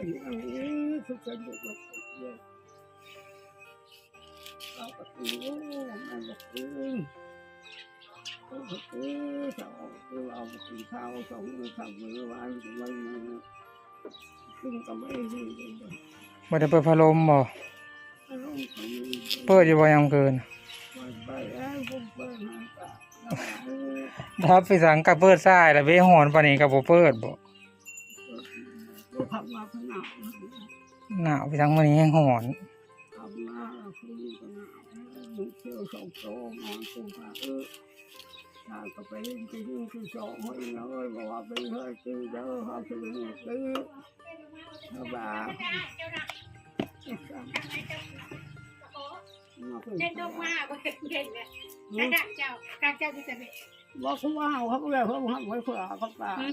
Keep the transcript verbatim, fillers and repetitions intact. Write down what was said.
เออคือกันเด็กว่าเด็กเอากระตีโอ้แม่บอกเออเอากระตีสองคือเอากระตีข้าวสองมือสามมือวางไว้มือขึ้นก็ไม่ดีเลย บ่ได้เปิดพัดลมบ่ อารมณ์ของมัน เปิดอยู่บ่ยามคืน เปิดไปแล้วผมเปิดมาก็ ถ้าไปสังกับเปิดสายแล้วไปหอนปานนี้ก็บ่เปิดบ่ ดูขับมาขนาด หนาวไปทั้งมื้อนี้แฮงหอน ขับมาคืนก็หนาวเที่ยวสองโตมาคุณพระเออถ้าก็ไปยิงไปยิงคือสองเฮ้ยนะเอ้ยบอกว่าไปเฮ้ยคือเด้อเขาคือคือเขาบ้า เล่นดอกมาบ่เห็นเด่นเลยกระดักเจ้ากระดักเจ้าที่จะเป็น บอกว่าเขาเขาเลยเขาเขาเขาเขาตา